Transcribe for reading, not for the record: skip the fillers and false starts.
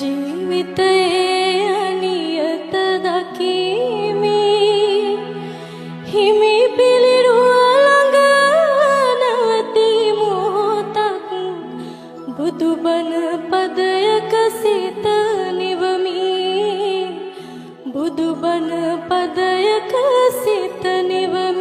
ජීවිතයේ අනියත දකිමි. හිමි පිළිරුව ළඟ නවතී මොහොතක්, බුදුබණ පදයක සිත නිවමි. බුදුබණ පදයක සිත නිවමි.